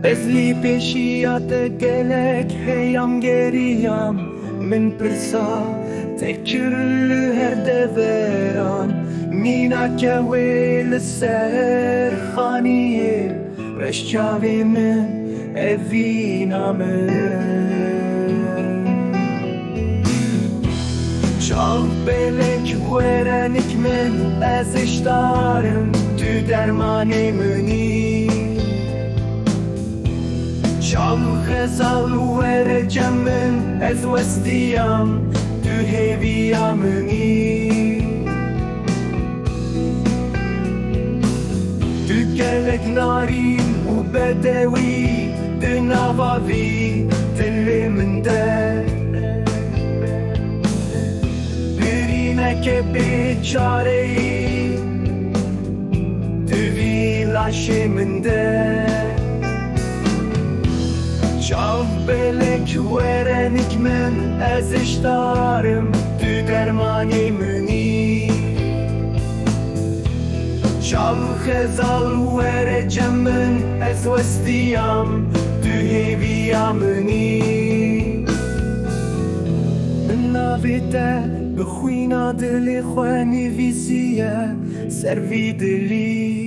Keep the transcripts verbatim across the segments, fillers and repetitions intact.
Ez li pêşiya te gelek heyam geriyam, min pirsa te kir li her deveran. Mînake wê li ser xaniyê, reş çavê min, evîna min. Çav belek were nik min, ez hişdar im, tu dermanê min î. Çav xezal were cem min, ez westiyam, tu hêviya min î. Tu gelek narîn û bedewî di nava vî dilê min de. Birîneke bêçareyî di vî laşê min de. Çav belek were nik min, ez hişdar im, tu dermanê min î. Çav xezal were cem min, ez westiyam, tu hêviya min î. Min navê te bi xwîna dilê xwe nivîsiye ser vî dilî.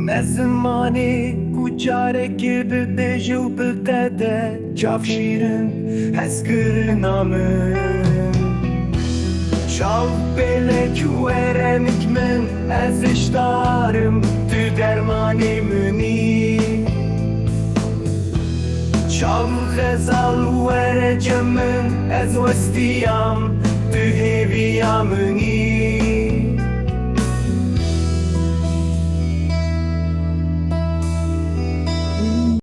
Ne zimanê ku carekê bibêje û biqede, çav şîrin hezkirina min. Çav belek were nik min, ez hişdar im, tu dermanê min î. Çav xezal were cem min, ez westiyam, tu hêviya min